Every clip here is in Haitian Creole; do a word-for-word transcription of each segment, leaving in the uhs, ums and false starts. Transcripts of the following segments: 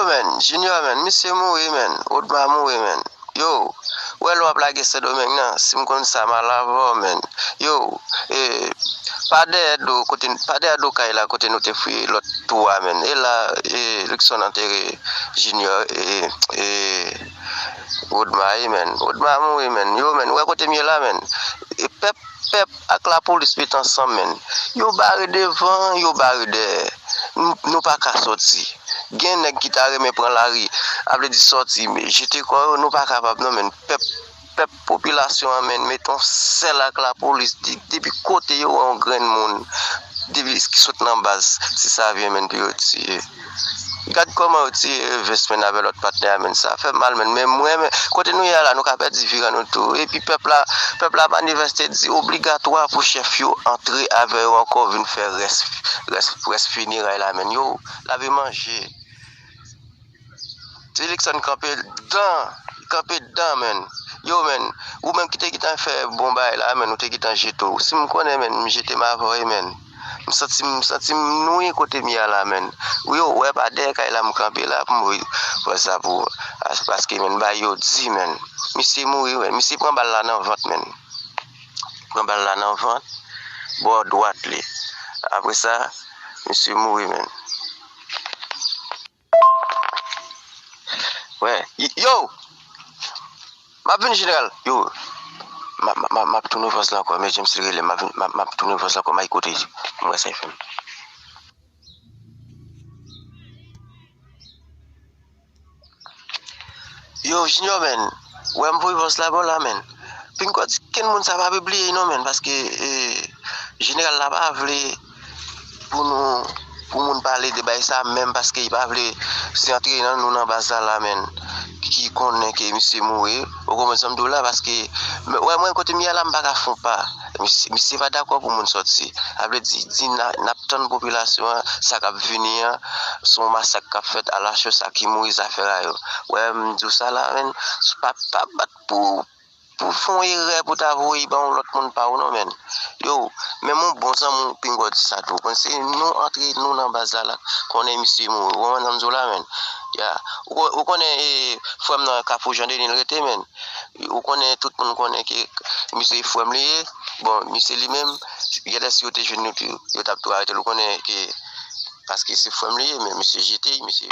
Yo, men, Junior, men, misye mouri, men. Odma mouri, men. Yo, wè lè w ap lage Sendomeng nan, si m konn sa, m al avè w, men. Yo, e, pa dèyè do, kote, pa dèyè do kay la, kote nou te fouye lòt twou a, men. E la, e, Luckson antere Junior, e, e, Odma, e, men. Odma mouri, men. Yo, men, wè kote m ye la, men. E pèp, pèp ak lapolis met ansanm, men. Yo bare devan, yo bare dèyè. Nou, nou pa ka sòti. Gen nèg ki ta renmen pran lari, a vle di sòti, men jete kò yo, nou pa kapab non, men pèp, pèp, popilasyon an, men, met yon sèl ak lapolis, di- depi kote yo wè yon grenn moun, depi ki sot nan baz, ti sa vyen, men, pou yo tiye. Gad kòman yo tiye Evens, men, avè lòt patnè a, men, sa fè mal, men, men mwen, men, kote nou ye a la, nou ka pèdi viran nou tou, epi pèp la, pèp la manifeste, di obligatwa pou chèf yo antre avè yo ankò, vin fè rès, rès, rès fineray la, men, yo, lave manje. Ti Luckson kanpe dan, kanpe dan, men. Yo, men, ou menm ki te gentan fè bon bagay la, men, ou te gentan jete w. Si m konnen, men, m jete m avè w, men. M santi, m santi m nwi kote m ye a la, men. Wi, yo, wè pa dèyè kay la m kanpe la pou m voye, fè sa pou, paske, men, bay yo di, men. Misye mouri, men. Misye pran bal la nan vant, men. Pran bal la nan vant, bò dwat li. Apre sa, misye mouri, men. Wè, y- yo! M ap vin, jeneral. Yo, m ap, m ap, m ap, m ap tounen vòs la ankò, men James rele m, m ap vin, m ap, m ap tounen vòs la ankò, m al kote m wè sa y fè m. Yo, Junior, men, wè m voye vòs la ba w la, men. Pinga w di kenn moun sa pa bliye non, men, paske, e, jeneral la pa vle pou nou, pou moun pale de bagay sa, menm paske li pa vle se antre nan nou nan baz la la, men, ki konnen ke misye mouri. Ou konprann sa m di w la, paske, men, wè, mwen, kote m ye a la, m pa ka fon pa. Misye, misye pa dakò pou moun sòti. A vle di, di n a, n ap tann popilasyon an, sa k ap vini an, se yon masak k ap fèt, alacho sa ki mouri, zafè a yo. Wè, m di w sa la, men, pa, pa bat pou, pou fè yon erè pou ta voye ban yon lòt moun pa w non, men. Yo, menm yon bon zanmi w pinga w di sa tou. Konn se nou antre nou nan baz la, la, konnen misye mouri. Ou konprann sa m di w la, men? Ya. Ou, ou konnen, e, frè m nan Kafou Jan Deni l rete, men. Ou konnen, tout moun konnen ke misye frè m li ye. Bon, misye li menm, genlè si yo te jwenn li tou, yo t ap tou arete l. Ou konnen ke, paske se frè m li ye, men misye jete, misye,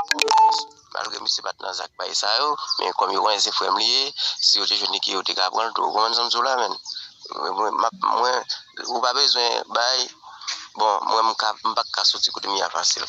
malgre misye pa t nan zak bagay sa yo, men kòm yo konnen se frè m li ye, si yo te jwenn li ke yo te ka pran l tou. Ou konprann sa m di w la, men? Mwen, mwen, m ap, mwen, ou pa bezwen bay, bon, mwen, m ka, m pa ka soti kote m ye a fasil.